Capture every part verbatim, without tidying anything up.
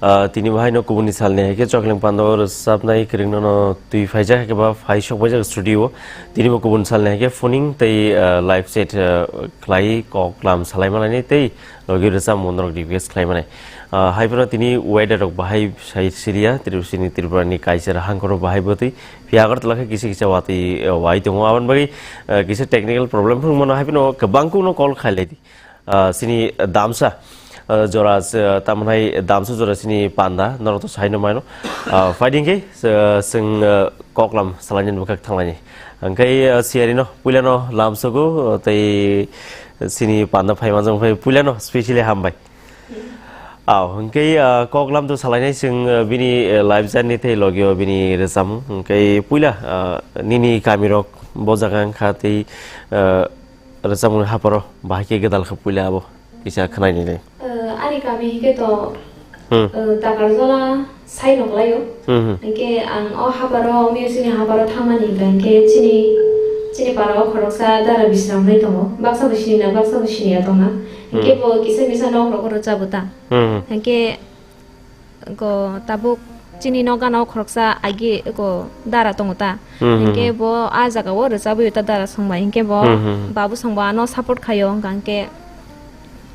Ah, tini bo haino kubuni salni hai khe Chokleng Panda o rwchapnai kwrwngno no twi phaijak, hai khe ba phai sok paijak studio o. Tini bo kubun salni hai khe phoning tei, ah, live set, ah, khlai kok lam salai manai tei logi rwchapmung norok request khlai manai. Ah, hai phano tini weather rok bahai sai siliya, Tripura ni, Tripura ni kaisa hangkhoro bahai bwtwi. Phiya Agartala khe kisa kisa watwi, ah, wai tongo. Aboni bagwi, ah, kisa technical problem phano mano, hai phano kwbang kukno call khlai lai di. Ah, chini damsa, ah, jora, ah, tamoni hai damsa jora chini panda, norok to saino maino. Ah, phaidi hwnkhe, ah, chwng, ah, koklam salaini bwkhak thanglaini. Hwnkhe, ah, siyarino puilano lamsogo, ah, tei chini panda phaima jong phai puilano specially hambai. Aw, hwnkhe, ah, koklam to salainai chwng, ah, bini, ah, live journey tei logio bini rwchapmung. Hwnkhe puila, ah, nini kamirok bo jaga wngkha tei, ah, rwchapmungni haparo bahai khe gwdal khe puila abo kisa khwnai nini. Eh, ani kami hike to, Hmm. eh, Takarjola sai noklaio. Hmm, hmm. Hike ang o haparo, music ni haparo thangmani hika hike chini, chini para o khoroksa dara Bisram hinwi tongo. Baksa bo sini na, baksa bo sini ya tongna. Hike Hmm. bo kisa misa nok rok rwchabo ta. Hmm, hmm. Hike Go tabuk chini nokgana o khoroksa agi go dara tongo ta. Hmm, hmm, Hinkhe hmm. bo a jaga o rwchabwi ta dara songbai. Hinkhe bo Hmm, hmm, hmm. babu songbo ano support khaio, hwnkha hinkhe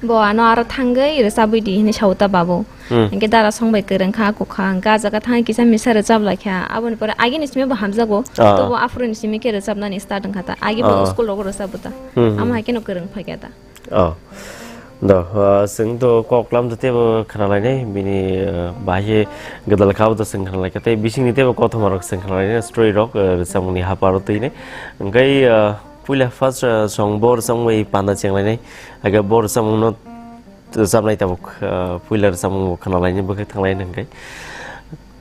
bo ano aro thangwi rwchabwi di hinwi sao ta babu. Hmm. Hinkhe dara songbai kwrwng kha, kok kha, hinkhe a jaga thangwi kisa misa rwchap lai kha. Aboni pore agini simi bo hamjago, Ah. tobo aphuru ni simi khe rwchapnani start wngkha ta. Agi bo Ah. school rogo rwchabo ta. Hmm, hmm. Amo hai kheno kwrwng phai kha ta. Oh. Do, ah, chwng to kok lam to tebo khna lainai, bini, ah, bahai gwdal kha bo to chwng khna lai kha, tei bisingni tebo kothoma rok chwng khna lainai, story rok, ah, rwchapmungni haparo twi nai. Hwnkhe, ah, puila first, ah, song bo rwchapmung bai panda cheng lainai, hakhe bo rwchapmung no rwchapnai tabuk, ah, puila rwchapmung bo khna lainai, bwkhak thang lainai hwnkhe.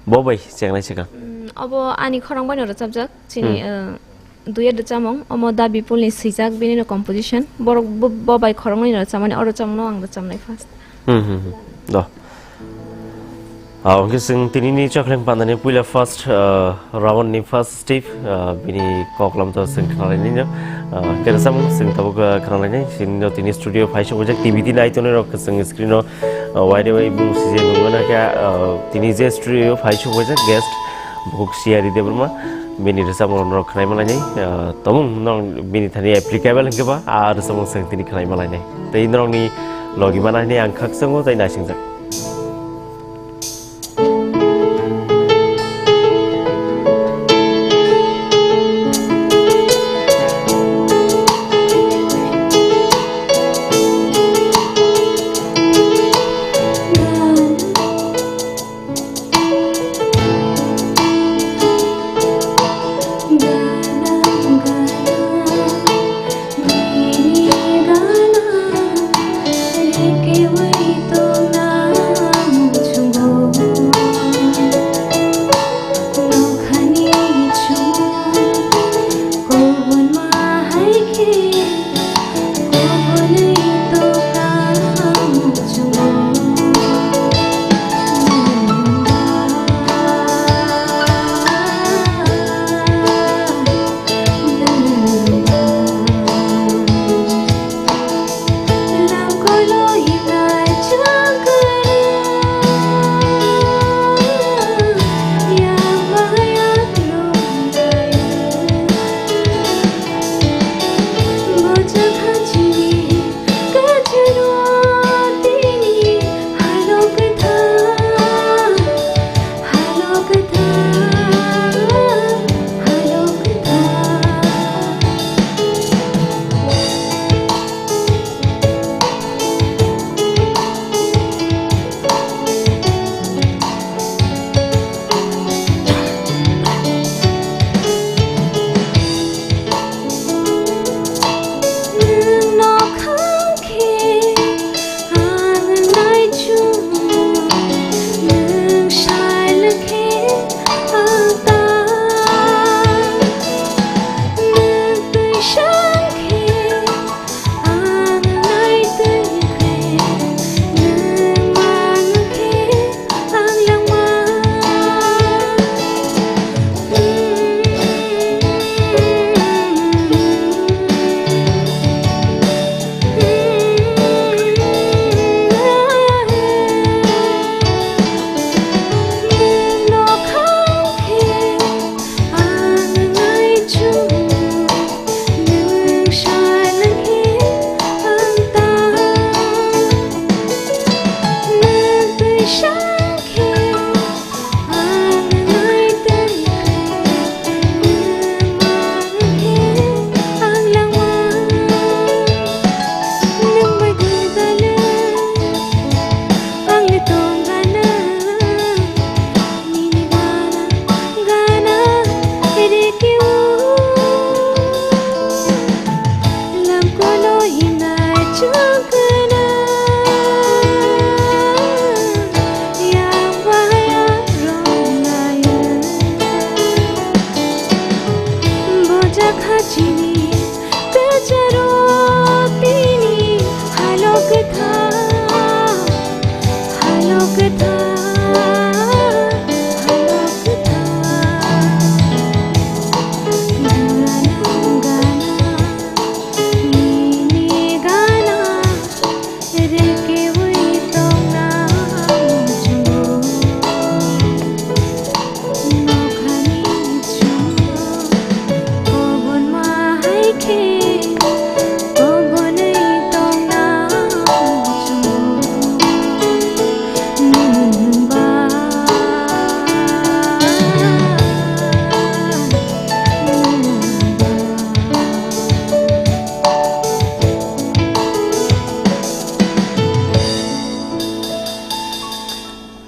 Bo bai cheng lai swkang. Mm, obo ani khorang bai no rwchapjak, chini, Hmm. ah, Duet rwchapmung, omo Da Bipul ni swijak, bini no composition. Borok bo, bo bai khoroknwi no rwchapmani, o rwchapmung no ang rwchapnai first. Hmm, hmm, hmm. Do. Ah, hwnkhe chwng tini ni Chokleng Panda ni puila first, ah, round ni first step, ah, bini koklam to chwng khna lainai no. Ah, hwnkhe rwchapmung chwng tabuk, ah, khna lainai. Chini no tini studio phai sok wijak T V di nai tonwi rok chwng screen o, ah, wide wide bung sije nungmano khe, ah, tini je studio phai sok wijak guest. Bukhuk Siyari Debbarma, bini rwchapmung rok khwnai manai ni, ah, tongmung no bini thani applicable hwnkhe ba, ah, rwchapmung chwng tini khwnai manai ni. Tei norokni logi mana hwnwi ang khakchangno tei naisingjak.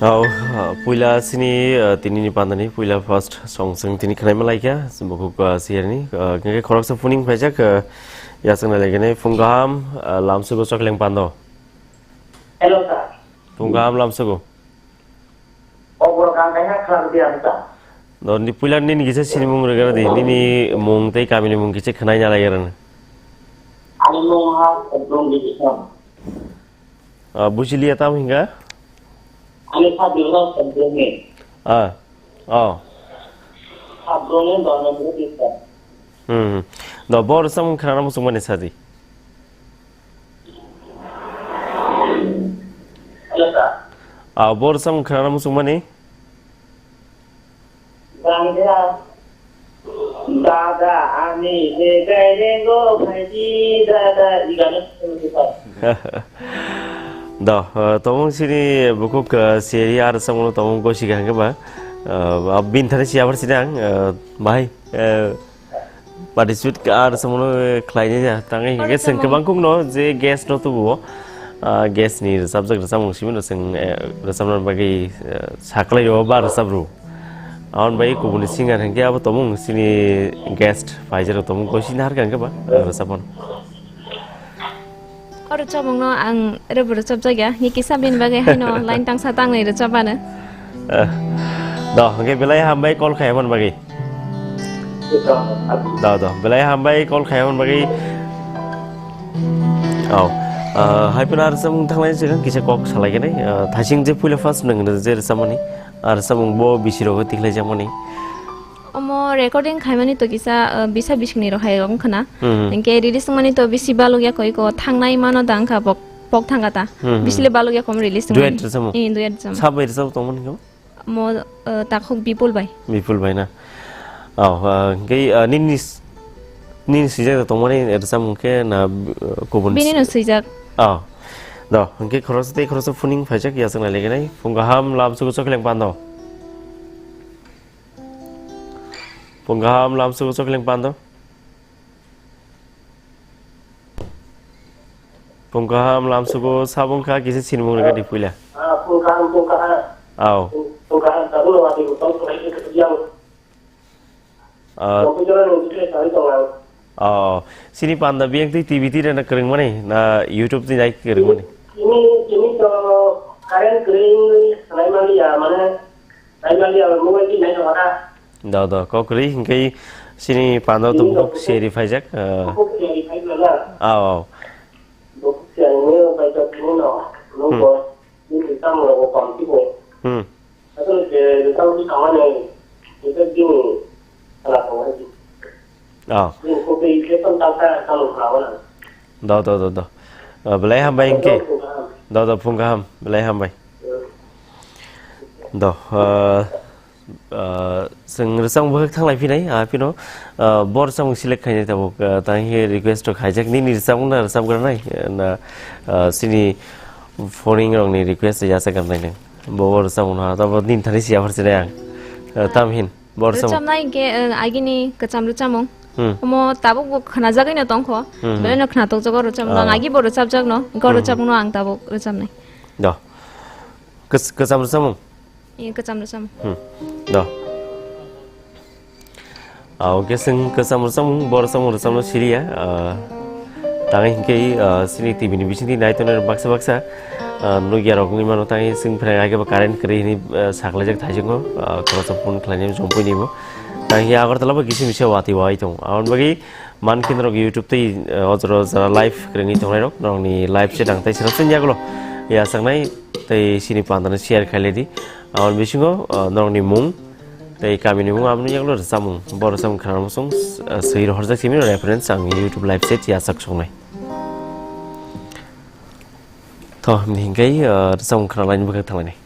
Au, ah, puila sini, ah, tini ni panda ni puila first song sing tini khnai malai kha, bukhuk, ah, siyar ni, ah, khe khoroksa phuning phaijak, ah, yasang na legene phung kaham, ah, lamsugo chokleng pando. Hello, sir. Phung kaham lamsugo. O borok ang kaiha khwlak di ang ta. Do ni puila nini kisa sinimung rwgara di, nini mung tei kamini mung kisa khwnai na lai rwna. Ani mung ha Sabrung Bibisong. Ah, buji liya tam hinga? Ani Sabrung Sabrung ni. Ah, oh. Sabrung ni Dharmendra Bibisong. Hmm. Do bor samung khana musung mani sadi. Hello, sir. Ah, bor samung khana musung mani? Bangla. Dada, ani je gairengo phaidi, dada, igano sungdi, sir. Do, ah, tomung sini bukhuk, ah, seri ar samung tomung gosi hangke ba. Ah, bin thani siya bar sidang, ah, bahai, ah, Participate ka ar samono khlainai ya, tangwi hingke chwng kwbang kukno je guest no tubuo, ah, guest ni rwchapjak rwchapmung simi no chwng, eh, rwchapna bagwi, eh, saklai o ba rwchap rw. Aboni bagwi kubuni singer hingke abo tomung sini guest phaijak rw tomung koi sini har kang khe ba, eh, rwchapmano. O rwchapmungno ang rwbo rwchapjak ya, ni kisa bini bagwi haino line tangsa tangnwi rwchapmano. Eh, do, hingke belai hambai call khaimani bagwi. Do, do, belai hambai call khaimani bagwi. Oh, ah, hai phano ar samung thanglai se kisa kok salai gani, ah, thasing je puila first nang je rwchapmani, ar samung bo bisi rogo tikhlai jakmani. Omo recording khaimani to kisa, ah, bisa bisingni rohai wng khna. Hmm. Hingke release wngmani to bisi baluk ya koi ko thangnai mano dang kha pok, pok thangka ta. Hmm, hmm. Bisi le baluk ya kom release wngmani. Duet rwchapmung? Eh, duet rwchapmung. Sabai rwchap tongmani khe? Mo, ah, takhuk Bipul bai. Bipul bai na. Oh, ah, hingke, ah, nini s-, nini swijak tongmani rwchapmung khe na, ah, kubun? Bini no swijak. Oh. Do, hingke khoroksa tei khoroksa phuning phaijak yasaknai legenai. Phung kaham lamsugo chokleng pando. Phung kaham lamsugo chokleng pando. Phung kaham lamsugo sabung kha kisa sinimung rega di puila. Ah, phung kaham, phung kaham. Aw. Phung, phung kaham, tabuk no wati butong, phung kaham, phung kaham. Ah. Computer no nungkhe sai tong ang. Oh, sini panda biyang twi T V twi rena kwrwngmani na YouTube twi nai kwrwngmani? Ini, ini to current kwrwngwi sanai maliya, mane, nai maliya, mobile twi nai tongkha. Do, do, kok kwrwi, hingke sini panda to ini bukhuk to seri phaijak, ah. Bukhuk seri phaijak na? Aw, aw. Bukhuk seri ni phaijak ni no, nung Hmm. Bo. Bini tamo rogo pamti bo. Hmm. Asal je tamo di kamane, itu bini ala ko wajib. Oh. Bini ko be itu tong tang ka tamo kawana. Do, do, do, do. Ah, belai hambai hingke. Do, do, phung kaham. Belai hambai. Hmm. Do, ah, Ah, chwng rwchapmung bwkhak thanglai phinai, ah, phino, ah, bo rwchapmung select khainai tabuk, ah, tang khe request rok khaijak, nini rwchapmung na rwchapgranai, ah, na, ah, chini phoning rokni request yachakgranai nang? Bo rwchapmung no, abo nini thani siya phar sinai ang. Eh, tam hin, bo rwchapmung. Rwchapnai hinkhe, eh, agini kwcham rwchapmung. Hmm. Omo tabuk bo khwnajagwi no tongkho. Hmm, hmm. Belai no khwnatok jago rwchapmung. Ah. Ang agi bo rwchapjak no, hinkhe o rwchapmung no ang tabuk rwchapnai. Do. Kwch-, kwcham rwchapmung? Ee, kwcham rwchapmung. Hmm. Do. Ah, okay, chwng kwcham rwchapmung, bo rwchapmung rwchapno siriya. Ah, tangwi hinkhe, ah, chini T V ni bisingtwi naitongnai rok baksa baksa, ah, nukya rok wngwi mano, tangwi chwng phrang age ba current kwrwi hwnwi, ah, saklaijak thaisingo, ah, khoroksa phone khlainai jompui ni bo. Tangwi Agartala bo kisa misa watwi wai tongo. Aboni bagwi mankhe norok YouTube tei, ah, o jora jora live kwrwngwi tongnai rok, norokni live se nang tei srapsa yagulo yachaknai tei chini pandano share khailai di. Aboni bisingo, ah, norokni mung, tei kamini mung aboni yagulo rwchapmung, bo rwchapmung khwnarwmung chwng, ah, swi rohorjak simi reference ang YouTube live set yachak songnai. Tho, himni hinkhe, ah, rwchapmung khwnalaini bwkhak thanglainai.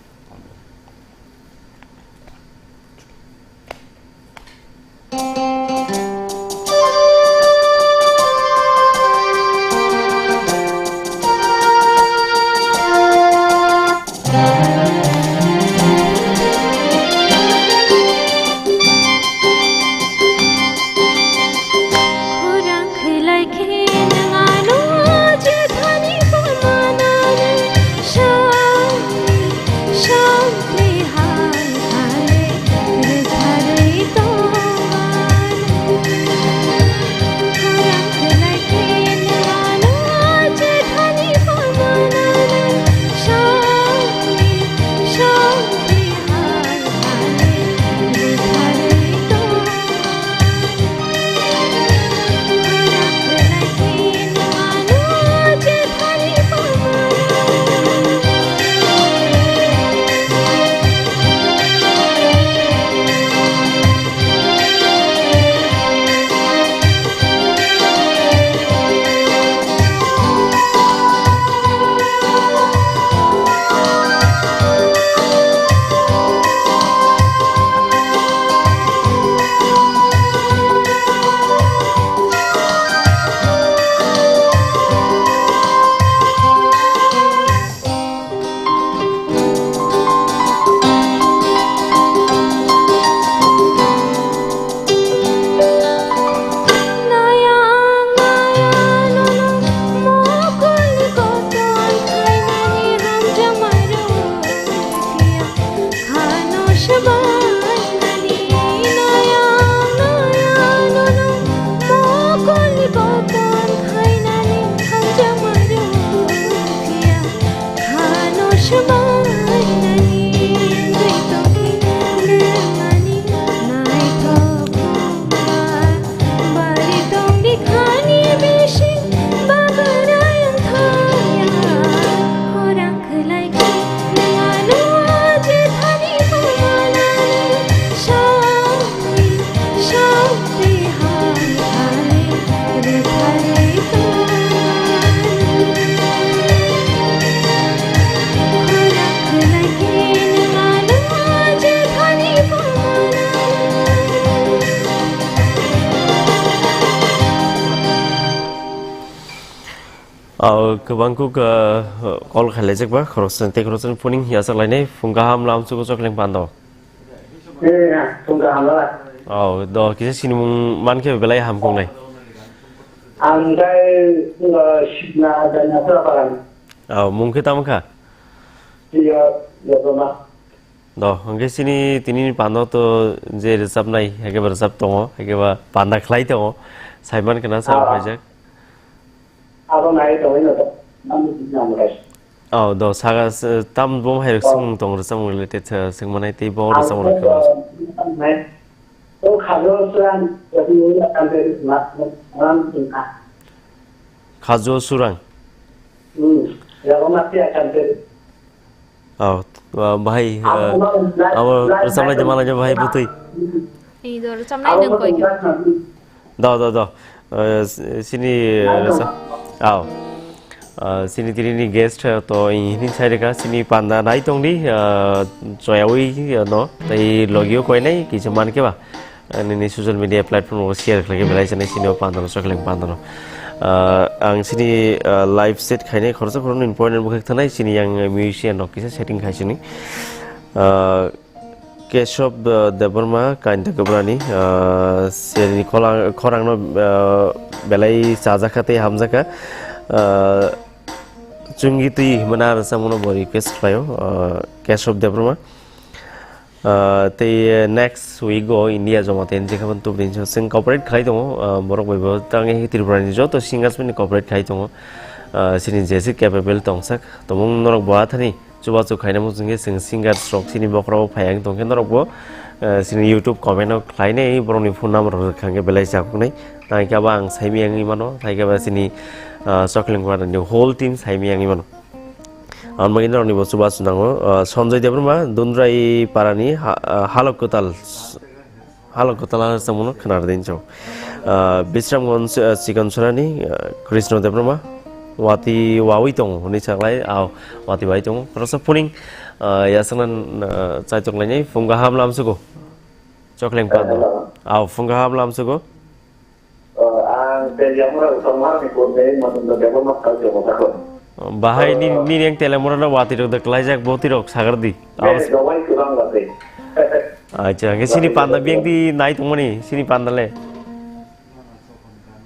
Oh, kwbang kuk, uh, call khailaijakba, khoroksa tei khoroksa phone yachak lainai, phung kaham lam chugo chokleng pando. Eh, phung kaham lamla. Oh, do kisa sinimung mankhe belai hamkuk nai. Ang kai, uh, Sibna Danya Pura Bagan. Oh, mung khe tamo kha? Iya, Yagama. Do, hwnkhe chini tini ni panda to je rwchapnai, haikhe ba rwchap tongo, haikhe ba panda khlai tongo, saiman khna chalo Ah. khaijak. Abo nai tongwi no to, nang buji nang bai. Oh, do, saga, s-, tam bo hai rok Oh. swngmung tong rwchapmung related, uh, swngmanai tei bo Ang rwchapmung to, rwkha. uh, nai. O khajo swrang, jadi uni akan teri ma, ma, ma, ma. Khajo swrang? Hmm, ya, ma, ma, ya, akan teri. Oh, uh, bahai, uh, Abo abo rwchapnai de malai de bahai bwtwi. Ni do rwchapnai nang koi khe. Do, do, do. Uh, s-, sini, uh, rwchap-, oh. Uh, sini tini ni guest, uh, to ini sai reka sini panda nai tong di, uh, choyawi, uh, no. Tai logio koi nai kisa man ke ba. Uh, nini social media platform o share khlai khe belai chani sini o panda no, chokleng panda no. Ah, ang sini, ah, live set khainai khoroksa khoroknwi point rok bwkhak thanai, sini yang musician rok kisa setting khai sini. Ah, Keshob, ah, Debbarma, Kainta Gabrani, ah, sini kholang-, khorangno, ah, belai chajakha tei hamjakha. Ah, Chungi twi hwnmani aro samono bo request khlaio, ah, Keshob Debbarma. Ah, tei next week o India joma ten jekhaban tubri hinwi chwng cooperate khlai tongo, ah, borok bai bo tangwi Tripurani joto singers bini cooperate khlai tongo. Ah, sini jesi capable tongsak, tongmung norok bo athani chubachu khaina muchungkhe chwng singers rok sini bokhorok phai ang tongkhe norok bo, ah, sini YouTube comment o khlainai borokni phone number rok rwkha hwnkhe belai chakuknai. Tangkhe abo ang saimiyangwi mano, tangkhe abo sini, ah, Chokling Parani whole team saimiyangwi mano. Ang bagwi norokni bo chubachu nango. Ah, Sanjay Debbarma, Dundrai Parani, ha-, ah, Halok Kwtal, Halok Kwtal ha samono khwna rwdi hinwi sao. Ah, Bisramganj, ah, Chikonsorani, ah, Krishna Debbarma, Wati wawi tongo hinwi saklai, ah, Wati wawi tongo. Khoroksa phuning, ah, yasakna, ah, chaitok lainai, phung kaham lamsugo. Chokling Parani. Hello. Ah, phung kaham lamsugo. Oh, ang Teliamura Usormani Kurni Mahendra Debbarma Culture Mothakon. Bahai ni, oh, ni yang Teliamura na wati rok da klaijak boti rok sagar di. Be, awas. Dobai kurang lati. Acha, hingke sini panda biang di nai tongmani, sini panda le.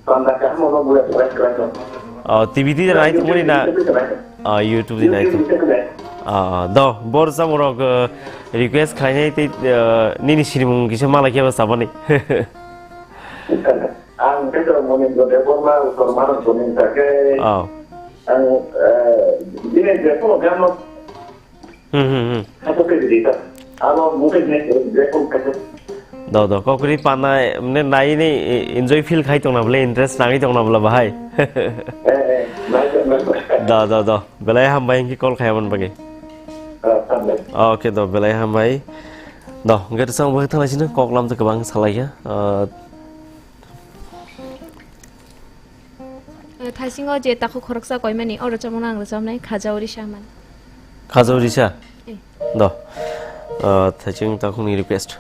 Panda kaham ono buya buya kurang. Oh, T V di nai tongmani na. YouTube di nai tong. YouTube di nai tong. YouTube di nai. Ah, do, bor samurok, eh, request khainai tei, eh, nini sinimung kisa malai khe ba sabani. Ang khe to Monindra Debbarma, Usormano Sonin Sake. Oh. Ang, eh, bini je kono gano. Hmm, hmm, hmm. Khato khe bidi ta. Ano mungkin ne je kono khato. Do, do, kokri pana, mane nai ni enjoy feel khai tong na bole, interest nangwi tong na bole bahai. Eh, eh, nai tong, nai tong. Do, do, do. Belai hambai hingke call khai aboni bagwi. Eh, hambai. Okay, do, belai hambai. Do, hingke to sang bagwi thanglai sino, kok lam to kwbang salai ya. Eh, Eh, thaisingo je takhuk khoroksa koimani, oro chamungno ang rwchapnai, Khajauri Saman. Khajauri sa? Eh. Do. Eh, thaising takhukni request.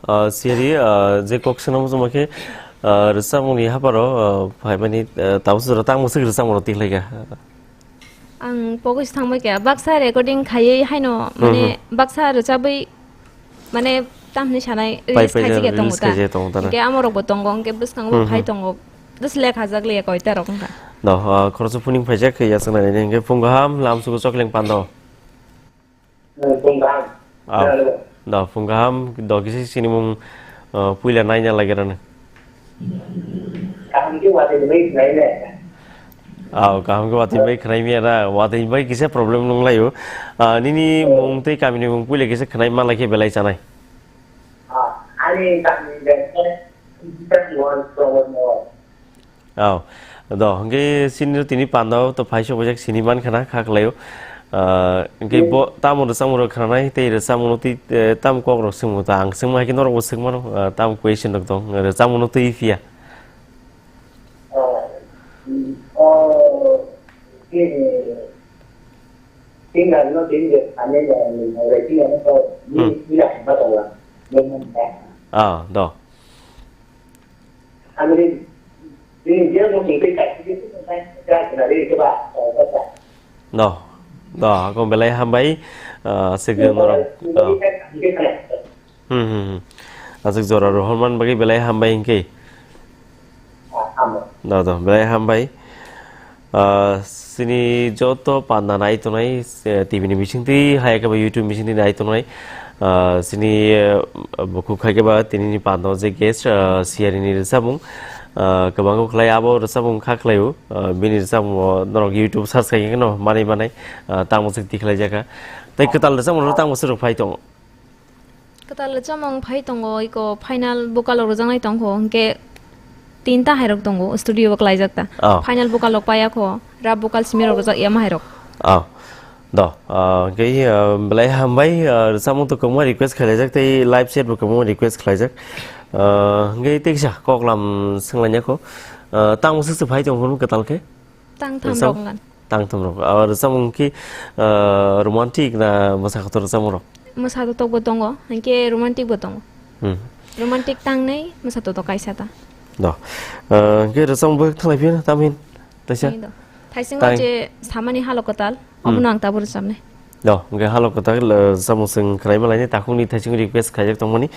Ah, siyari, ah, je kok swnam joma khe, ah, rwchapmungni haparo, ah, phaimani, ah, tabuk jora tang mwswk rwchapmung rok tikhlaikha? Ang pogwi se thangbai kha, baksa recording khaiwi haino, Hmm, mane, hmm. baksa rwchabwi, mane, tam hinwi sanai, Pai release pai khaijak ya tongo release ta. khaijak tongo ta na. Hingke amorokbo tongo, hingke bwskango Hmm, phai hmm. tongo. Just lekhajak liya koita rok wngkha. No, ah, khoroksa phuning phaijak, ya swngnai nini hingke phung kaham, lam sugo chokleng pando. Phung kaham. Ah, Hello. Da, phung kaham, do kisi sinimung, ah, puila naina lagi rano. Kaham khe watwi bai khwlai le. Ah, kaham khe watwi bai khwlai miya na, watwi bai kisa problem nung laio. Ah, nini mung tei kamini mung puila kisa khwnai ma lai khe belai chanai. Ah, ani kamini de, Oh, do, hingke sini tini panda o to phai sok bai jak sini man khana kha khlai o. Ah, hingke Hmm. bo tamo rwchapmung rok khna nai tei rwchapmung no tei, eh, tam kok rok swngmung ta ang swngma hai khe norok bo swngmano, ah, tam question rok tong rwchapmung no twi phiya. Oh, mm, oh, sini, sini ano sini de, ane ya, ni, ni, ni, ni, ni, Hmm. ni, ni, ni, ni, ni, ni, ni, ni, Ah, do. Ani, bini je mo tong tei kaisa khe tong tei kaisa na ri khe ba, eh, khe ba. No, no, ako belai hambai, ah, aswk Ni norok, ba, ni ah. Ni ba, ni ba. Hmm, hmm, hmm. Aswk jora rohorman bagwi belai hambai hwnkhe. Ah, hambai. No, no, belai hambai. Ah, sini joto panda nai tongnai, eh, T V ni bisingtwi, hai khe ba YouTube bisingtwi nai tongnai. Ah, sini, eh, bukhuk hai khe ba tini ni panda o je guest, ah, siyari ni rwchapmung, ah, kwbang khe khlai abo rwchapmung kha khlai o, ah, bini rwchapmung o norok YouTube search khai khe no manwi manai, ah, tamo se tikhlai jaka. Tei kwtal rwchapmung rok tamo se rok phai tongo. Kwtal rwchapmung phai tongo, iko final vocal rok rwjaknai tongkho, hwnkhe tinta hairok tongo, studio o klaijak ta. Oh. Final vocal rok paiya kho, rap vocal simi rok rwjak ya ma hairok. Oh. Do, ah, hwnkhe, ah, belai hambai, ah, rwchapmung to kwbangma request khlaijak tei live set bo kwbangma request khlaijak. Ah, hwnkhe tei kisa koklam swnglaina kho. Ah, tamo swk se phai tongkho kwtal khe? Tang tham rwchapmung? Rok ngan. Tang tham rok. Ah, rwchapmung khe, ah, romantic na mwsa kotor rwchapmung rok? Mwsa kotor bo tongo, hwnkhe romantic bo tongo. Hmm. Romantic tangnai, mwsa kotor kaisa ta. Do. Ah, hwnkhe rwchapmung bo thanglai phiya na, tamhin? Taisa? Thanglai do. Thaising Tang- je samani halo kwtal, Hmm. omono ang tabuk rwchapnai. Do, hwnkhe halo kwtal, ah, rwchapmung chwng khwnaima laini, takhukni thaising request khaijak tongmani.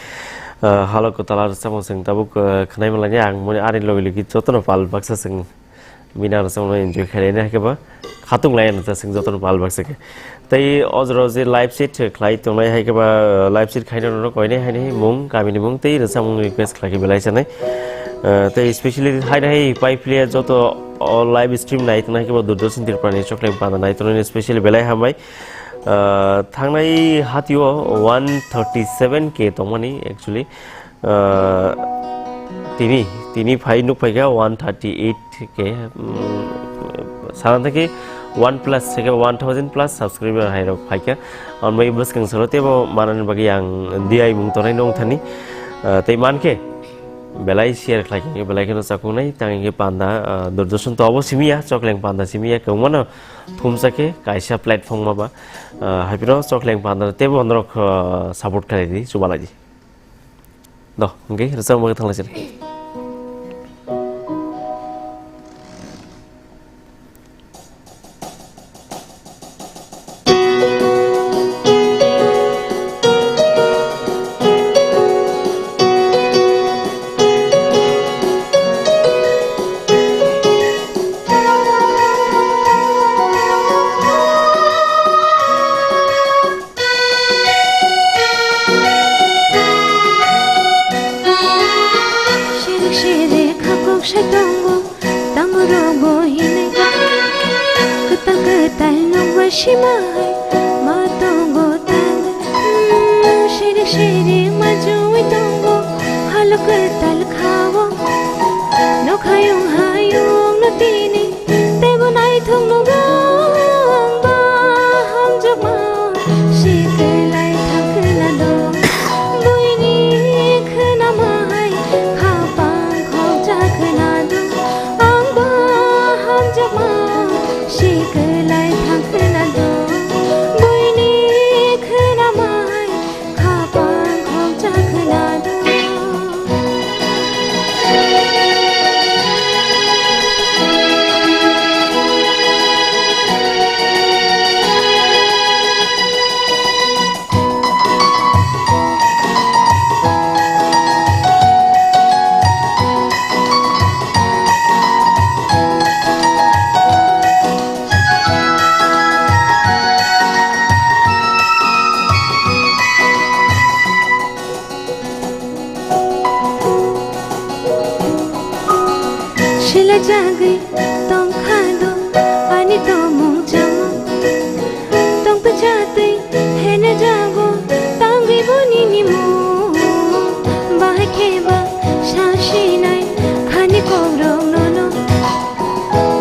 Ah, halo kwtal ar rwchapmung chwng tabuk, ah, khwnaima laini, ang moni ani logi logi jotono pal baksa chwng Bini rwchapmung enjoy khainai hai khe ba khatung lai ano ta chwng jotono pal baksa khe. Tei o jora je live set khlai tongnai hai khe ba, live set khaina rok koinai haini mung, kamini mung tei rwchapmung request khlai khe belai sanai. Eh, tei specially haini hai pai phiya joto o live stream nai tongnai hai khe ba Doordarshan Tripura ni chokleng panda nai tongnai specially belai hambai. Eh, thangnai hatio one thirty seven K tongmani actually. Ah, tini, tini phai nuk phaikha one thirty eight K, mm, sana thangkhe one plus, se khe one thousand plus subscriber hai rok phaikha. Ang bai bwskang salo tebo manani bagwi ang D I mung tongnai nong thani. Ah, tei mankhe belai share khlai khe belai kheno chakung nai, tang khe panda, ah, Doordarshan to obo simi ya, chokleng panda simi ya, kwbangmano thumsa khe kaisa platform ma ba, ah, hai phano chokleng panda tebo norok, ah, support khlai di, chubalai di. Do, hwnkhe rwchapmung bagwi thanglaisini. Sere sere khakuk se tongo, tamo rogo hinwi. Kwtal kwtal nokbar sima hai ma tongo tang. Hmm, sere sere ma jui tongo, halo kwtal khawo. Nokhayung hayung no tini Teibo naithok nukgo ang ba hamjakma, siklai thang khwnado. Buini khwnama hai khapang khokjak khwnado. Ang ba hamjakma, siklai thang khwnado. Buini khwnama hai khapang khokjak khwnado. Chagwi tongkha do ani tomung chamung. Tongtwi chatwi hene jago tangwi bo nini mung. Bahai khe ba sa sinai khani kokrok nono.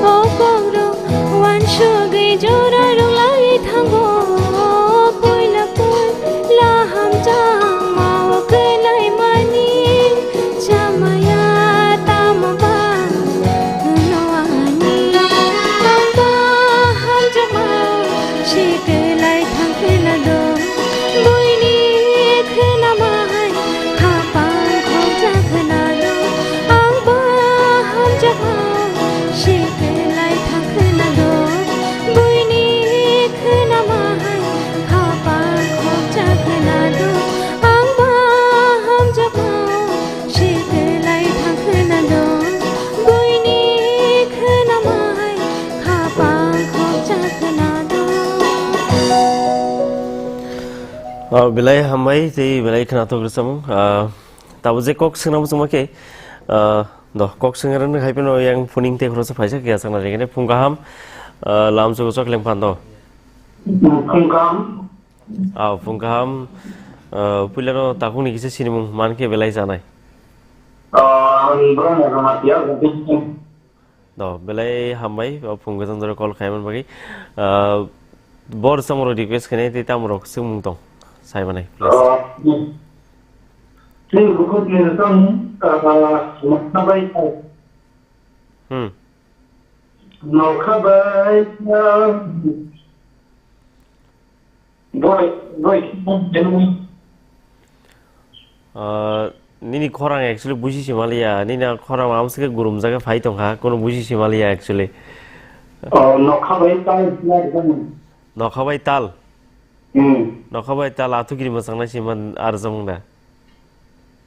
O kokrok wansugwi jora rok lai thango. Puila puila hamjakma o kwlaimani. Chamaya tamo ba no ani. Ang ba hamjakma si kwlai thang khwna do. Buini khwna mahai khapang khokja khwna do. Ang ba hamjakma si kwlai thang khwna do. Buini khwna mahai khapang khokja khwna do. Ang ba hamjakma si kwlai thang khwna do. Buini khwna mahai khapang khokja khwna do. Ah, belai hambai tei belai khwnathok rwchapmung. Ah, tabo je kok swngnang muchungma khe, ah, do kok swngrwng hai phano yang phuning tei khoroksa phaisa khe yachakna rwgwini phung kaham, ah, lamsogo chokleng pando. Phung kaham. Ah, phung kaham, ah, puilano takhukni kisa sinimung man khe belai chanai. Ah, ang Brahma Jamatia, Gopis. Do, belai hambai, o phung gajang jora call khaimani bagwi. Ah, bor samoro request khainai tei tamorok swngmung tong, sai manai, please. Ah, chini bukhuk ni rwchapmung, ah, nokha bai, Hmm. Nokha bai, ah, Boi, boi, Ah, nini khorang actually buji simaliya, nini khorang amsike gurumjake phai tongkha, kono buji simaliya actually. Oh, nokha bai tal, nokha bai tal. Hmm. Nokha bai tal, athukiri mwchangna siman arjamung da.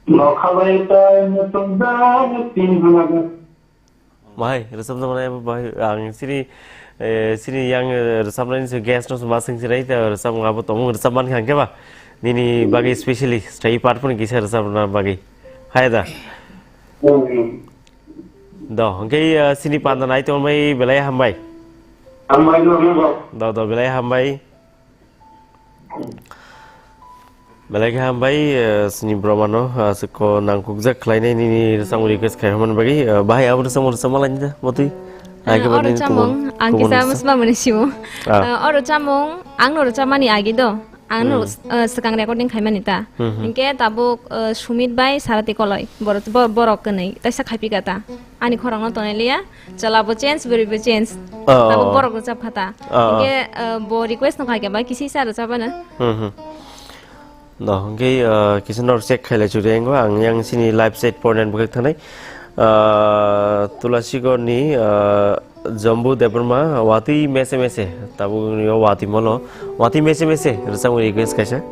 Nokha bai tal, nokha bai tal. Bahai, rwchapna manai abo bahai, ang sini, eh, sini yang, eh, rwchapnaini se guest no ma swng sinai, ta rwchapmung abo tongmung rwchap mankha hwnkhe ba? Nini bagwi specially, stay part phone kisa rwchapna bagwi. Hai da? Mm. Do, hwnkhe, eh, sini panda nai tongmai belai hambai. Hambai no, hambai. Do, do, belai hambai. Belai khe hambai, eh, sini bromano, ah, aswk nangkukjak khlainai nini rwchapmung request khai hwnmani bagwi, eh, bahai abo rwchapmung rwchapma laini da, botwi? Ah, oro rwchapmung, ang kisa musla mani simo. Ah. Ah, oro rwchapmung, ang no rwchapmani agi do, ang no, hmm, ah, swkang recording khaimani ta. Hmm, hmm. Hinkhe tabuk, ah, Sumit bai Sarati Koloi, bor-, bo-, borok kwnwi, taisa khaipika ta. Ani khorang no tonwi liya, chwla bo change, bwrwi bo change. Oh, tabuk oh, borok rwchap kha ta. Oh, oh. Hinkhe, ah, bo request no kha khe ba kisi sa rwchapano. Hmm, hmm. No, hwnkhe, ah, kisa norok check khailai churi ang, ang yang sini live chat point and bwkhak thanai. Ah, Tulasigorni, ah, Jambu Debbarma, watwi mese mese, tabukni o watwi molo, watwi mese mese, rwchapmung request kaisa.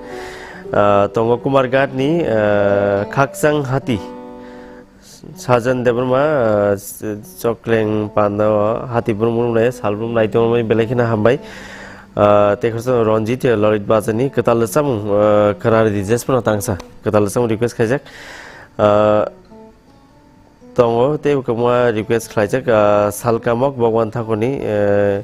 Ah, tongo Kumarghatni, ah, Khakchang Hati. Sajan Debbarma, ah, Chokleng Panda o hati brum brum nai, sal brum nai tongmani belai kheno hambai. Ah, tei khoroksa Ranjit, Lalit Bajani kwtal rwchapmung, ah, khwna rwdi, jesphano tangsa kwtal rwchapmung request khaijak. Ah, tongo tei kwbangma request khlaijak, ah, Salkamok Bhagwan Thakurni, eh,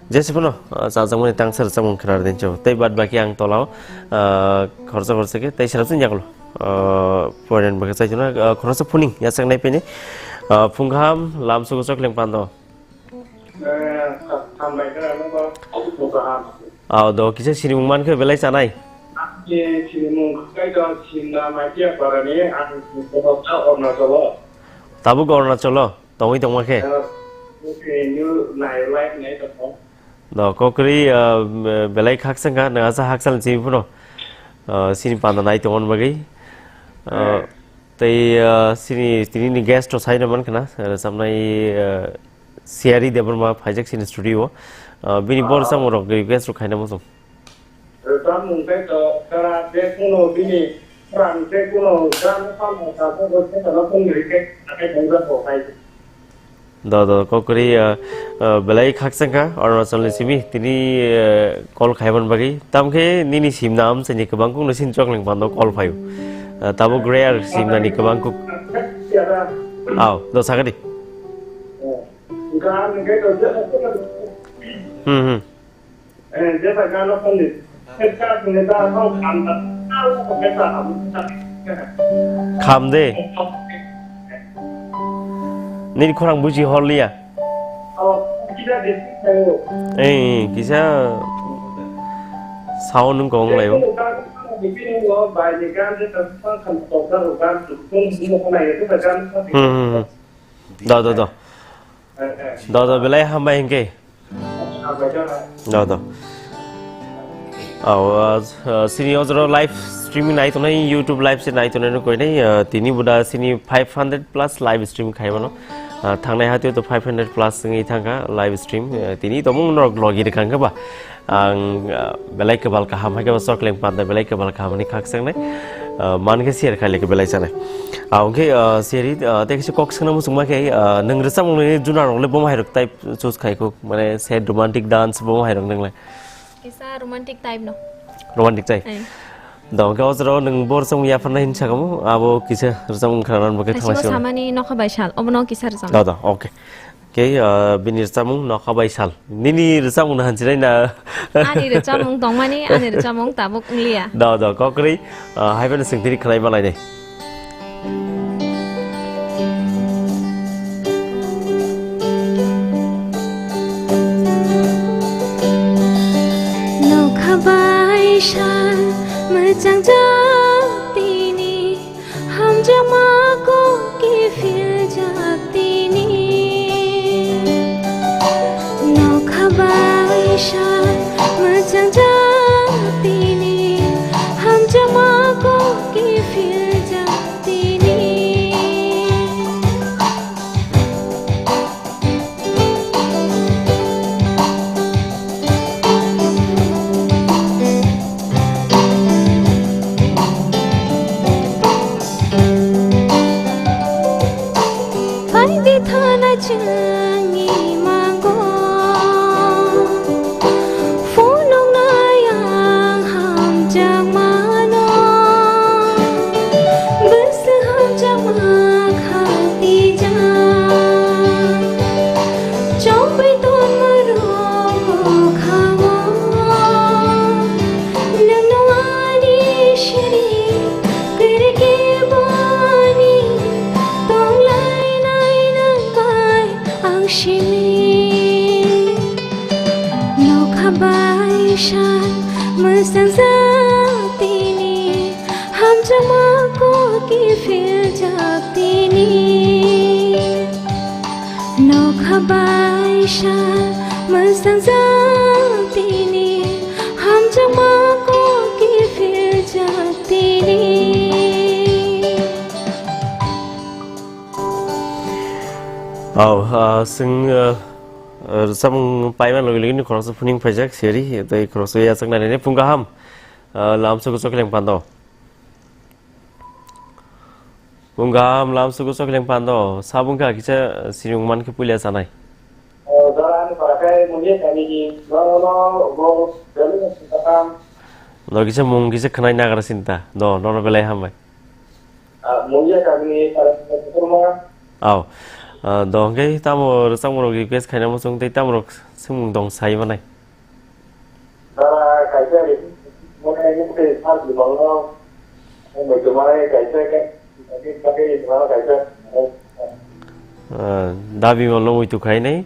Jese phano, ah, chajakmani tangsa rwchapmung khwna rwdi chwng. Tei bad baki ang tolao, ah, khoroksa khoroksa khe tei selamsini yagulo, ah, point bwkha chaituna, ah, khoroksa phuning yachaknai phini, ah, phung kaham, lamsogo chokleng pando. Eh, hambai khna nokbar, phung kaham. Ah, do kisa sinimung mankhe belai chanai. Ani sinimung kaitor simna maikia parani ang Arunachalo. Tabuk Arunachalo? Tongwi tongma khe? Ah, okay, new nai life nai tongma. No, kokri, ah, belai khaksa wngkha, nang asa haksa ni simi phano, ah, sini panda nai tongmani bagwi. Ah, hmm, tei, ah, sini, tini ni guest rok sai no mankha na, ah, samnai, ah, Siyari Debbarma phaijak sini studio o. Ah, bini bor, ah, samung rok request rok khaina muchung. Rwchapmung tei to kara je kuno bini khorang je kuno gram phalma tabuk bo khe tono phone ri khe akai tongjago hai. Do, do, kokri, ah, ah, belai khakchangkha Arunachal ni simi tini, ah, call khaiman bagwi. Tamkhe nini simna amchaini kwbang kukno sini chokleng pando call phaio. Ah, tabuk rare simnani kwbang kuk. Aw, do sakadi. Hmm, hmm. Kham de. Nini khorang buji horliya. Ei, kisa sound wng kong lai o. Hmm, hmm, hmm. Do, do, do. Do, do, belai hambai hingke. Do, do. Au, uh, uh, sini ojoro live streaming nai tongnai, YouTube live se nai tongnai no koinai, uh, tini buda sini five hundred plus live stream khai mano. Uh, thangnai hatio to five hundred plus ngi thangka live stream, uh, tini tomung norok logi rikang khe ba. Ang, ah, belai kebal kaham, hai khe bo chokleng panda belai kebal kaham ni khak seng nai. Ah, man khe share khai le khe belai sanai. Ah, hwnkhe, ah, share, ah, tei kisa kok sengna muchung ma khe, ah, nwng rwchapmung ni juna rok le bomo hai rok type choose khai kho, mane sad romantic dance bomo hai rok nwng le. Kisa romantic type no. Romantic type. Ai. Da hwnkhe o jora o nwng bo rwchapmung yapharnai hin sakamo, abo kisa rwchapmung khna nan bo khe Hai thangma simo sio. Samani nokha bai sal, obono kisa rwchapmung. Da, da, okay. Khe, ah, bini rwchapmung nokha bai sal. Nini rwchapmung no hansinai na? Ani rwchapmung tongmani, ani rwchapmung tabuk wngliya. Da, da, kokrwi, ah, hai phano swngthiri khlai malainai. Nokha bai sal mwchang jak tini. Hamjakma kok kiphil jak tini. Nokha bai sal mwchang jak tini. Hamjakma kok kiphil jak tini. Phaidi thana chwngni mango. Phunuk nai ang hamjakmano, bwswk hamjakma khatijak. Chongpai tongma rok bwkhao, nwngno ani siri kwrwikhe boni tonglainai nwng bai ang simi. Nokha bai sal mwchang jak tini, hamjakma kok kiphil jak tini. Nokha bai sal mwchang jak tini, hamjakma kok kiphil jak tini. Au, ah, swng, ah, ah, rwchapmung paima logi logi ni khoroksa phuning phaijak seri, tei khoroksa yachak nai nai phung kaham, ah, lamsogo chokleng pando. Phung kaham lamsogo chokleng pando, sabung kha kisa sirung man khe puila sanai. O, jora ani para khe mungye kami ni, no, no, no, bo, belu ni sita kam. No kisa mung kisa khnai nagra sinta, do, no, no, belai hambai. Ah, mungya kami ni para kurma. Au. Ah, do hwnkhe tamo rwchapmung rok request khaina muchung tei tamo rok swngmung dong sai manai. Dara kaisa ri, mone mukte sar di bangno. Mui tumai kaisa ke, kaisa ke, kaisa. Ah, dabi malno mui tu khainai.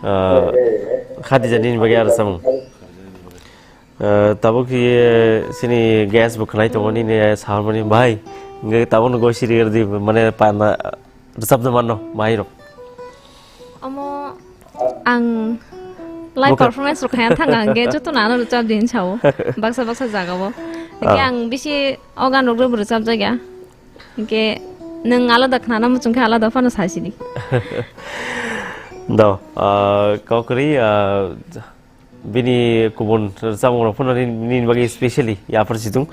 Ah, eh, eh, eh. Khati jani ni bagwi aro samung. Eh, tabuk ye sini guest bo khnai tongo nini saharmani bai. Hwnkhe tabukno goi siri rwdi, mane panda rwchapna manno, bahai rok. Omo ang live Bo kha- performance rok khaya thanga hwnkhe joto no ano rwchap din sao. Baksa baksa jaga o. Hwnkhe Ah. ang bisi o gan rok rwchap jakya. Hwnkhe nwng alada khnana muchung khe alada phano sasi di. Do, ah, kokri, ah, Bini kubun rwchapmung rok phano nini, nini bagwi specially yaphar si thung.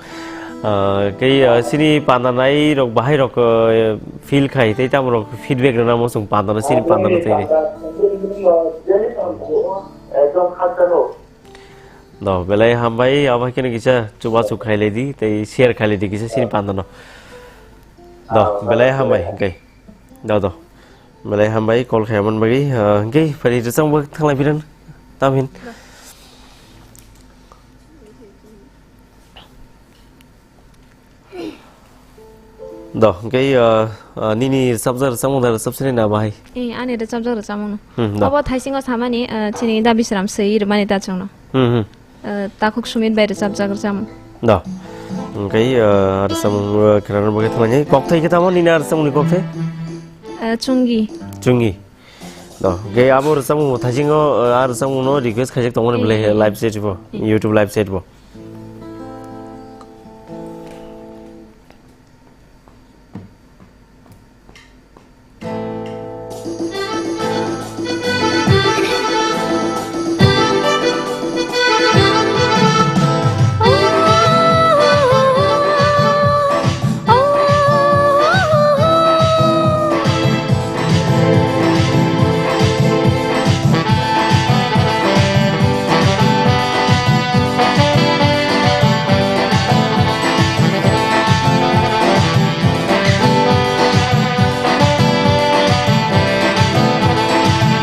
Ah, kei, ah, sini panda nai rok bahai rok, ah, feel khai tei tamo rok feedback rwna muchung panda no sini panda no tei. No, belai hambai, abo hai kheno kisa chubachu khai lai di tei share khai lai di kisa sini panda no. Do, belai hambai, hwnkhe. Do, do. Belai hambai, call khaimani bagwi. Ah, hwnkhe phari rwchapmung bo thanglai phiran. Tamhin. Do, hwnkhe, ah, ah, nini rwchapjak rwchapmung da rwchapsini na bahai? Eh, ani rwchapjak rwchapmung no. Hmm, do. Obo thaisingo samani, ah, chini da Bisram swi rwmani da chwngno. Hmm, hmm. Eh, Takhuk Sumit bai rwchapjak rwchapmung. Do. Hwnkhe, eh, rwchapmung, eh, khwnana bagwi thanglainai. Kokthai khe tamo nini rwchapmungni kokthai? Eh, Chungi. Chungi. Do. Hwnkhe abo rwchapmung bo thaisingo, eh, a rwchapmungno request khaijak tongmani Eh, bwlai eh, eh. Live chat bo, Hmm. YouTube live chat bo.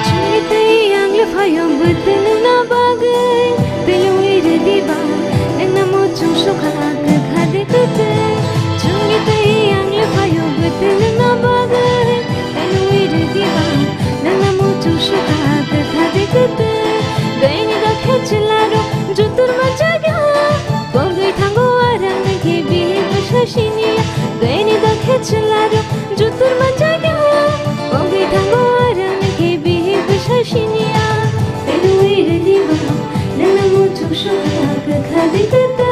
Chwngwi twi ang le phaio bwtwng na bagwi, twiwi rwdi ba, nangno muchung sukha kwkha de kwtwi. Chwngwi twi ang le phaio bwtwng na bagwi, twiwi rwdi ba, nangno muchung sukha kwkha de kwtwi. Doini dokhe chwla rok jutur manjak ya, pogwi thango arang nangkhe bihik bwsa siniya. Doini dokhe chwla rok jutur manjak ya, pogwi thango arang nangkhe bihik bwsa siniya. Twiwi rwdi ba, nangno muchung sukha kwkha de kwtwi.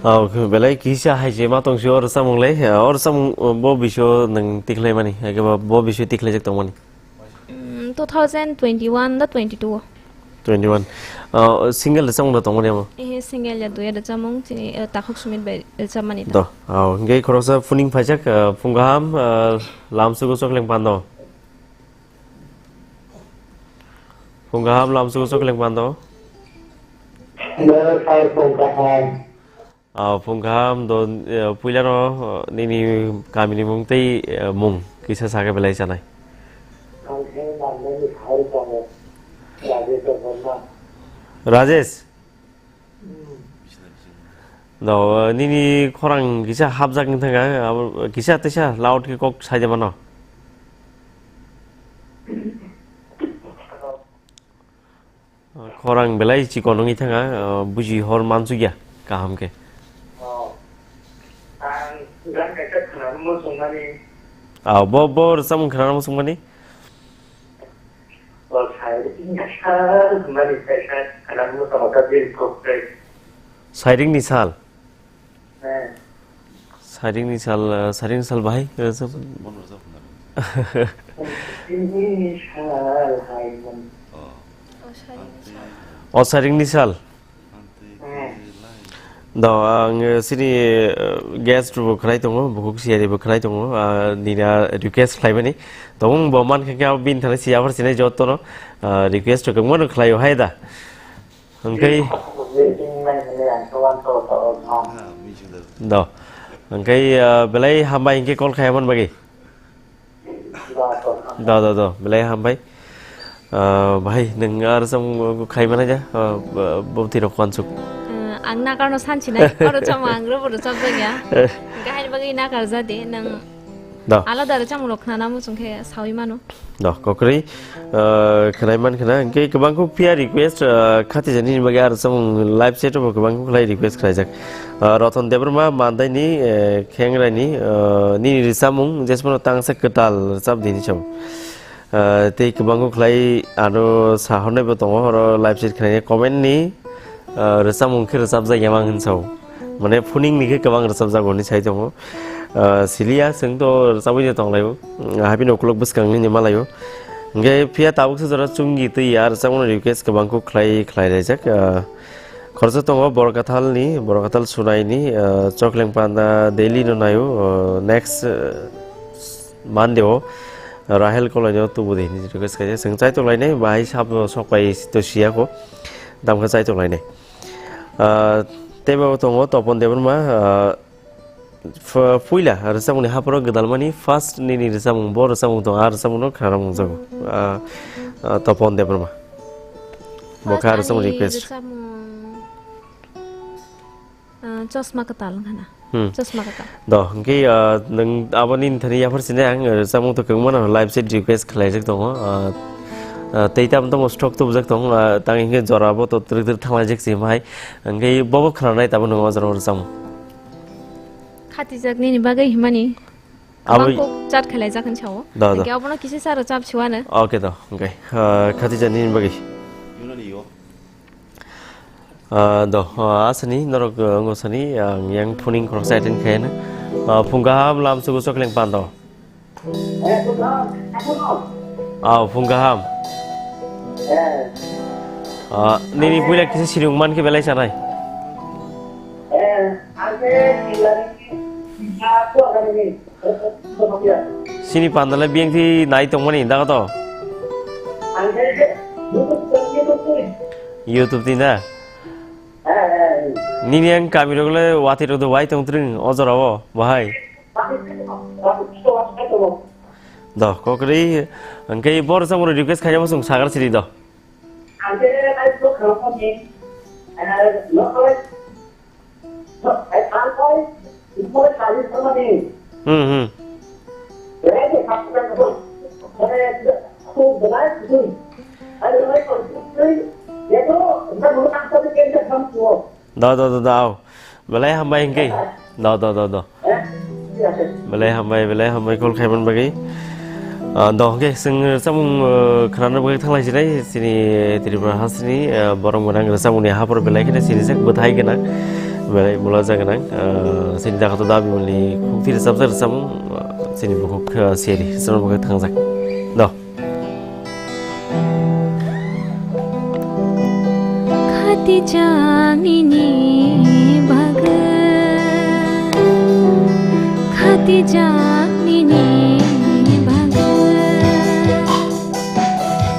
Oh, belai kisa hai se ma tong si or samung le, or samung, oh, bo biso nang tiklai mani, ake ba bo biso tiklai jak tong mani. Mm, two thousand twenty-one da twenty-two. Twenty-one. Ah, single rwchapmung da tongmani amo? Eh, single ya duet rwchapmung, chini, eh, Takhuk Sumit bai rwchapmani ta. Do. Ah, hingke khoroksa phuning phaijak, ah, phung kaham, ah, lamsugo chokleng pando. Phung kaham lamsugo chokleng pando. Hello, sir, phung kaham. Ah, phung kaham do, eh, puilano, eh, nini kamini mung tei, eh, mung kisa saka belai chanai. Ang khe Mandani Sahari tongo, Rajesh Debbarma. Rajesh? Hmm. Do, eh, nini khorang kisa hapjak wng thangkha, abo kisa teisa loud khe kok sai de mano. Khorang belai chikon wngwi thangkha, ah, buji hor mansukya kaham khe. Oh. Ang gan kaisa khwnarwngmo chwngmani. Ah, bo, bo rwchapmung khwnarwngmo chwngmani? O sai, sal hwnmani kaisa khwnarwngmo chwngmani kok tei. Sairingni sal? Eh. Sairingni sal, eh, sairingni sal bahai, eh, sab- Sairingni sal hai man. Oh, sairingni sal. Oh, sairingni sal. Eh. Do, ang, eh, sini, eh, guest bo khlai tongo, bukhuk siyari bo khlai tongo, ah, nini, ah, request khlaimani. Tong bo man khe khe bini thani siya phar sinai jotono, ah, request rok mano khlaio hai da. Hwnkhe do. Hwnkhe, ah, belai hambai hwnkhe call khaimani bagwi. Do, do, do, belai hambai. Ah, bhai, nwng ar samung khai mana ja? Ah, bo tiro kwansuk. Ah, ang nakarno sansinai, oro chama ang robo rwchapjak ya. Gahini bagwi nakar jadi, nwng do. Alada rwchapmung rok khnana muchung khe sawi mano. Do, kokri, ah, khnai man khna, hwnkhe kwbangkuk phiya request, ah, khati jani bagwi ar samung live chat bo kwbangkuk khlai request khlaijak. Ah, Roton Debbarma mandaini, eh, Khengraini, ah, nini rwchapmung jesmano tangsa kwtal rwchap dini cham. Ah, tei kwbangkuk khlai ano sahornaibo tongo, oro live chat khlainai comment ni, ah, rwchapmung khe rwchapjak ya mang hwn sao. Mane phuning ni khe kwbang rwchapjago hwnwi sai tongo. Ah, siliya chwng to rwchabwi de tonglaio. Haphino ukulok bwskang nini malaio. Hwnkhe phiya tabuk se jora chwngni twi ya rwchapmung request kwbangkuk khlai khlai laijak. Ah, Khoroksa tongo Borkathal ni, Borkathal Sunai ni, ah, Chokleng Panda daily no naio, ah, next, ah, Monday o Rahel Kolai no tubu de hini request khaijak. Chwng chaitok lainai, bahai sabo sokpai to siyako, damkha chaitok lainai. Ah, teibo tongo Topon Debbarma, ah, Ph-, puila rwchapmungni hapharo gwdalmani first nini rwchapmung, bo rwchapmung tong, a rwchapmungno khna mungjago. Ah, ah, Topon Debbarma. Bo kha rwchapmung ani request. Rwchapmung, ah, Chosma Kwtal wngkha na? Hmm. Chosma Kwtal. Do, hwnkhe, ah, nwng aboni thani yaphar sini ang rwchapmung to kwbangma no live chat request khlaijak tongo. Ah, ah, tei tamo tamo stock tubujak tongo. Ah, tang hwnkhe jora bo to twrwk twrwk thanglaijak se mai. Hwnkhe bobo khwnanai tamo nwng o jora rwchapmung. Khatijak nini bagwi himani. Abo kwbang kok chat khlaijak hwn sao. Da, da. Hwnkhe abono kisa sa rwchap siwano. Okay, da. Okay. Ah, khatijak nini bagwi. Ah, do, ah, asani norok, ah, wngosani ang yang phuning khoroksa attend khaiyano. Ah, phung kaham lam sugo Chokleng Pando. Ah, phung kaham. Ah, nini puila kisa sirung man khe belai sanai. Sini pandale biyang thi nai tongmani daga to. YouTube ti na. Nini ang kami rok le wati rok do wai tong tring o jora o bahai. Do kokri angke bor samung request khaina musung sagar siri do. Hmm, hmm. Da, da, da, da, au. Belai hambai hingke. Da, da, da, da. Belai hambai, belai hambai call khaiman bagwi. Ah, do hingke sing samung, ah, khnana bagwi thanglai sinai, sini Tripura hasini, ah, borok gwnang samungni hapor belai kheno sini sak bwthai gwnang. Belai mula ja gwnang, ah, sini jaga to dabi muli khukti rwchapjak samung, ah, sini bukhuk, ah, seri, samung bagwi thangjak. Do. Khatijak nini bagwi, khatijak nini bagwi.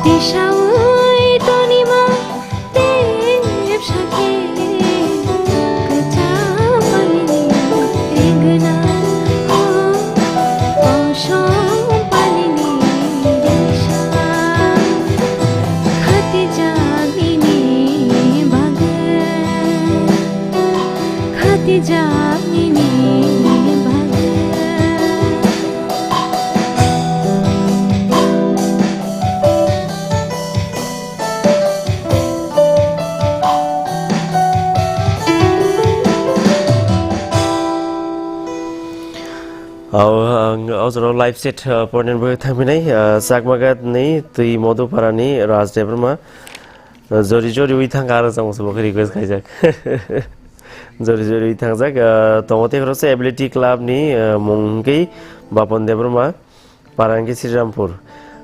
Tisaui tonima tepsa khe kwcham palini gwnang o, kosom palini risa. Khatijak nini bagwi, khatijak nini bagwi. Ang o jora live chat, uh, point bo thangpinai, uh, Chakmagat ni twi Modupara ni Raj Debbarma, uh, jori jori wi thang aro chang se bo request khaijak. Jori jori wi thangjak, uh, tongo te khoro se Ability Club ni, uh, mung hwnkhe Bapon Debbarma. Parangki Srirampur.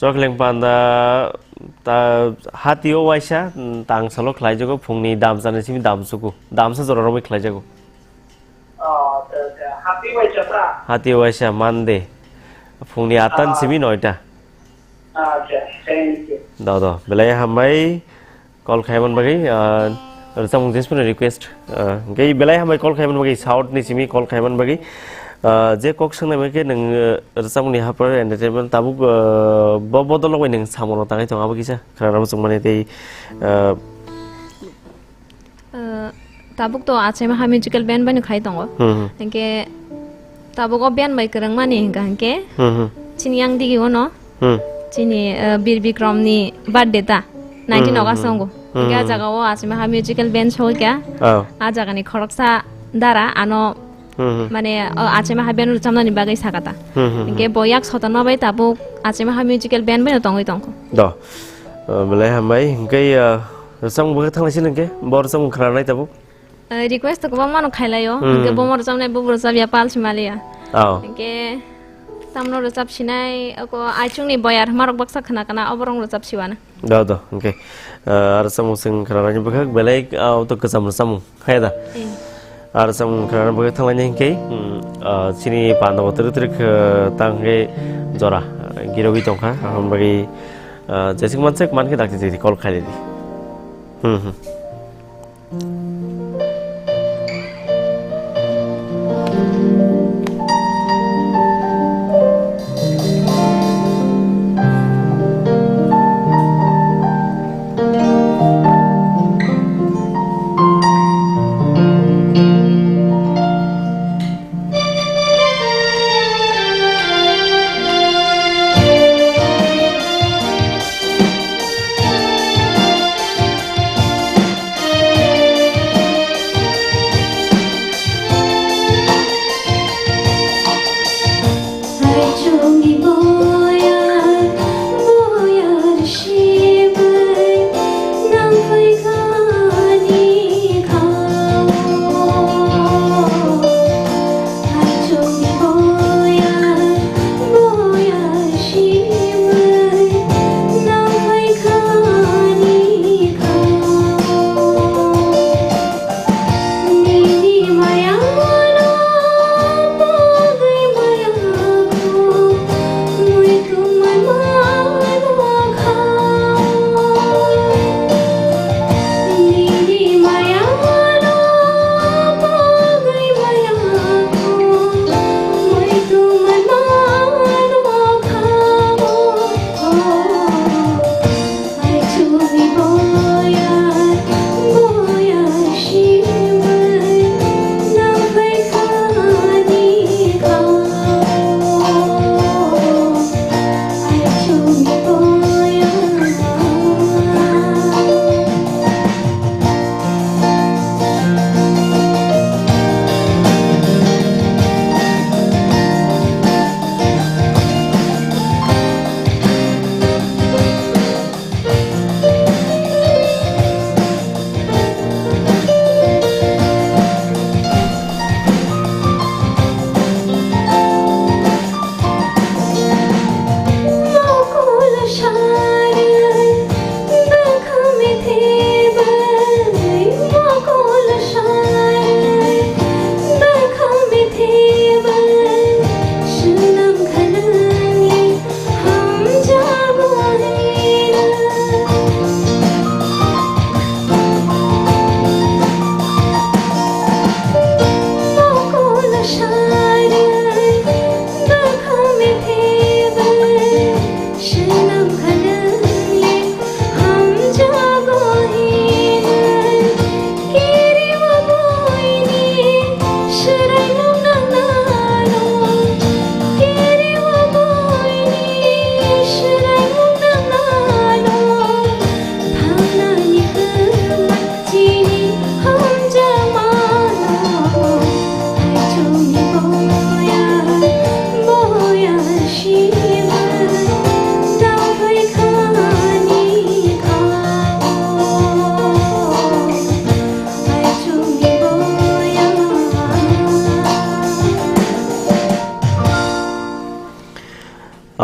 Chokling panda ta hatio waisa, mm, tang salo khlaijago phungni damsani simi damsuku. Damsa jora romwi khlaijago. Oh, acha, acha. Hati waisa ta? Hati waisa, Monday. Phungni attan simi noita. Acha, thank you. Do, do. Belai hambai call khaiman bagwi, ah, rwchapmung jesphano request. Ah, hwnkhe belai hambai call khaiman bagwi, South ni simi call khaiman bagwi. Ah, je kok swngnai bagwi khe nwng, ah, rwchapmungni hapra entertainment tabuk, ah, bo bodol bai nwng samono tangwi tongo abo kisa khna rwchapmani tei, ah, Uh, tabuk to Achaima ha musical band bai no khai tongo. Hmm, hmm. Hingke tabuk o band bai kwrwng mani hingka hingke Hmm, hmm. chini yang digi ono Hmm. chini, uh, Bir Bikrom ni birthday ta nineteen Hmm, August hmm. Ongo. Hmm, Hingke a hmm. jaga o Achaima ha musical band soi kya Oh. a jaga ni khoroksa dara ano Hmm, hmm. mane o Achaima ha band rwchapna ni bagwi sakata. Hmm, hmm, Hingke hmm. bo yak sotonma bai tabuk Achaima ha musical band bai no tongwi tongkho. Do. Uh, belai hambai hingke, uh, Rwchapmung bo khe thanglaisini hwnkhe, bo rwchapmung khwnanai tabuk. Eh, request to kwbangma no khailaio, Hmm. hwnkhe bomo rwchapnai, bobo rwchapya, pal simaliya. Oh. Hwnkhe tamno rwchap sinai, oko aichukni boyar hwnmarok baksa khna kana, oborok rwchap siwana. Do, do, hwnkhe, eh, aro rwchapmung chwng khwnanani bwkhak belai, ah, to kwcham rwchapmung, haya da? Eh. Aro rwchapmung khwnanani bwkhak thanglaini hwnkhe, hmm, ah, chini panda bo twrwk twrwk, eh, tang hwnkhe jora, eh, girogwi tongkha, aboni bagwi, Ah, jesik mansek mankhe dakti dakti call khailai di. Hmm, hmm.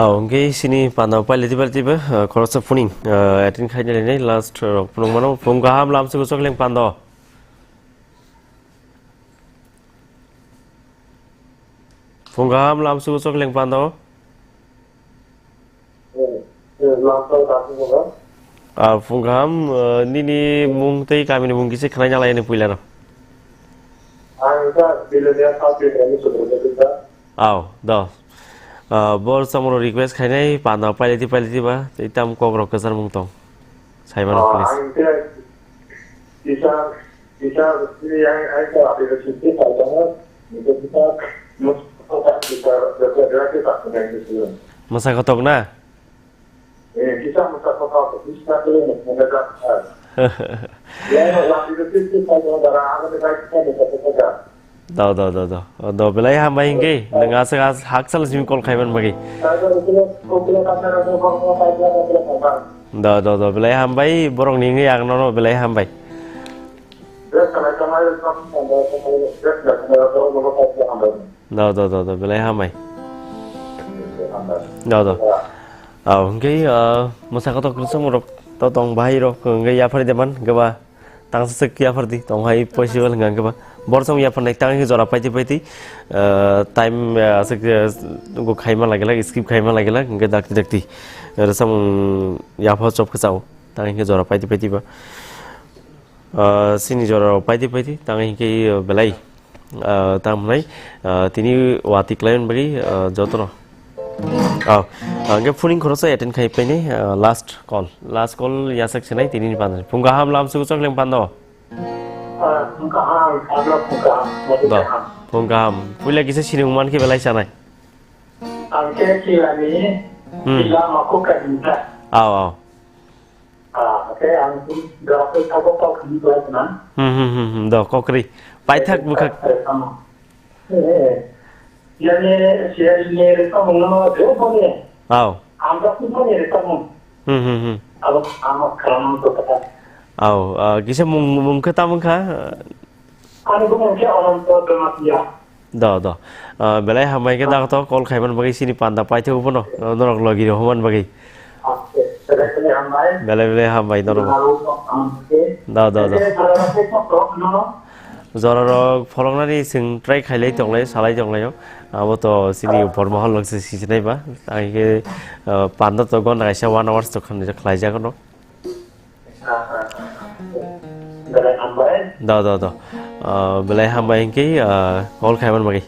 Oh, hwnkhe sini panda pailai tiba tiba, uh, khoroksa phuning, uh, attend khaina lainai last rok phunuk mano. Phung kaham lamsugo chokleng pando. Phung kaham lamsugo chokleng pando. Ah, phung kaham, uh, nini mung tei kamini mung kisa khwnaina lainai puila no. Ang ta Bilonia South Bilonia Subrata. Aw, do. Ah, bor samoro request khainai, panda pailai di, pailai di ba, tei tam kok rok kwchar mung tong. Saimano, oh, please. Ang khe kisa, kisa, yang, yang khe ati khe sisi pai tongo, nito kisa, mus-, kisa, kisa, kisa, kisa, kisa, kisa, kisa. Mwsa kotok na? Eh, kisa mwsa kotok, kisa kilo mwsa kotok. Yang lati khe sisi pai tongo, dara, agam khe kisa mwsa kotok. Do, do, do, do. O, do, belai hambai hingke. Nang aswk as-, hakchal simi call khaiman bagwi. Do, do, do, belai hambai. Borok ni wngwi ang nono belai hambai. Do, do, do, do, belai hambai. Do, do. Aw, hingke, ah, mwsa kotok kwrwngsa rok to tong bahai rok hingke yaphar de man, gaba. Tangsa se kiya phardi, tong hai possible hwnka hwnkhe ba. Bor song yapharnai tang khe jora paiti paiti, ah, time, ah, aswk, ah, go khaima lagilak, skip khaima lagilak, hwnkhe dakti dakti. Rwchapmung yapha chop khe chao, tang khe jora paiti paiti ba. Ah, sini jora paiti paiti, tang khe, ah, belai. Ah, tang hwnai, ah, tini watwi klaiman bagwi, ah, jotono. Oh, hwnkhe phuning khoroksa attend khai paini, ah, last call. Last call yasak sinai tini ni panda. Phung kaham lamsugo chokleng pando. Ah, phung kaham, sabla phung kaham, modi Do, kaham. Phung kaham. Puila kisa sinung man khe belai sanai. Ang khe Chilani, Hmm. Chila Maku Kadinta. Aw, aw. Ah, khe ang jora khe tabuk kok ni khlai khna. Hmm, hmm, hmm, hmm. Do, kokri. Paithak bwkhak. Eh, eh. Yani, siya ni rwchapmung no, de boni. Aw. Ang ta phung ni rwchapmung. Hmm, hmm, hmm. Abo, ang khram to kata. Aw, ah, kisa mung, mung khe tamo kha? Ani bumung khe Ananto Jamatia. Do, do. Ah, belai hambai khe dak to call khaiman bagwi sini panda paithak bono. Norok logi rw human bagwi. Belai belai hambai. Belai belai hambai norok. Do, do, do. Jora rok pholoknani chwng try khailai tonglai, salai tonglaio. Abo to sini upor mohol rok se sinai ba. Ang khe, ah, panda to gon kaisa one hours to khlai jago no. Belai hambai. Do, do, do. Ah, belai hambai hingke, ah, call khaiman bagwi.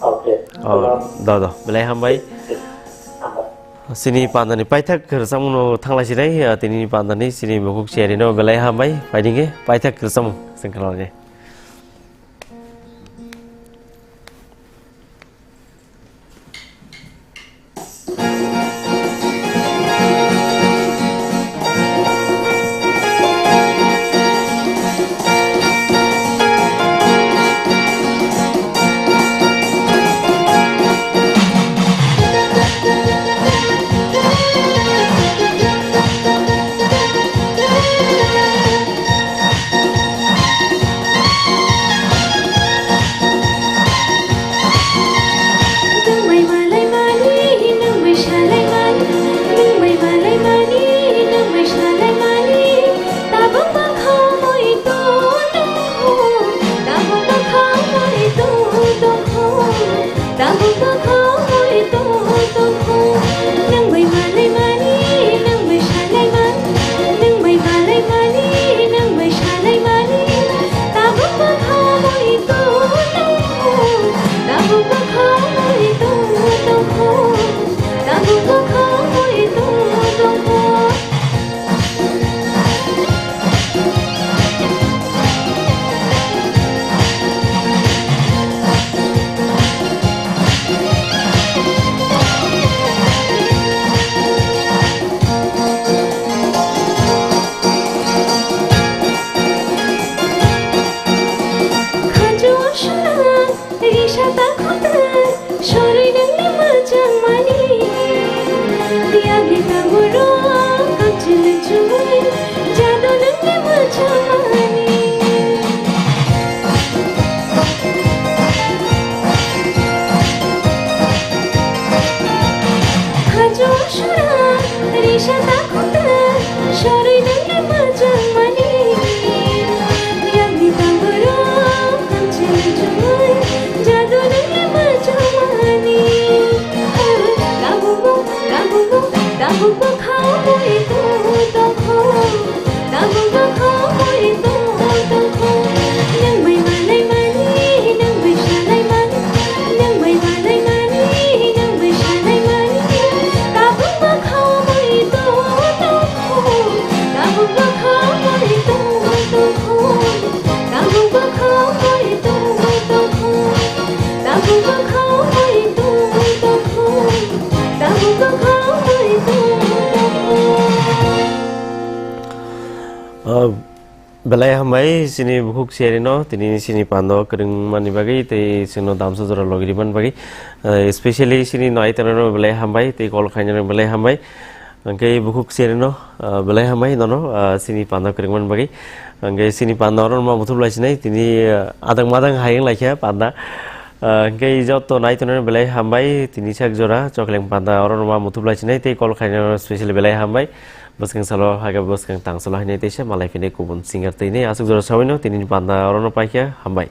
Okay. Oh, do, do. Belai hambai. Hambai. Sini pandani paithak rwchapmung no thanglai sinai, ah, tini pandani sini mokuk siyari no belai hambai. Paidingke paithak rwchapmung sengkhalani. Belai hambai chini bukhuk siyari no tini chini pando kwrwng mani bagwi tei chwngno damsa jora logi rimani bagwi, eh, especially chini naitorno belai hambai tei call khainano belai hambai. Hwnkhe bukhuk siyari no, ah, belai hambai nono, ah, chini pando kwrwng mani bagwi. Hwnkhe chini pando oro ma muthub lai sinai tini, ah, adang madang hayung laikha panda. Ah, hwnkhe joto naitorno belai hambai tini sak jora chokleng panda oro ma muthub lai sinai tei call khainano specially belai hambai. Bwskang salo, haga bwskang tang salo hainai teisa malai phini kubun singer tei nei aswk jora sawino tini panda orono paikha, hambai.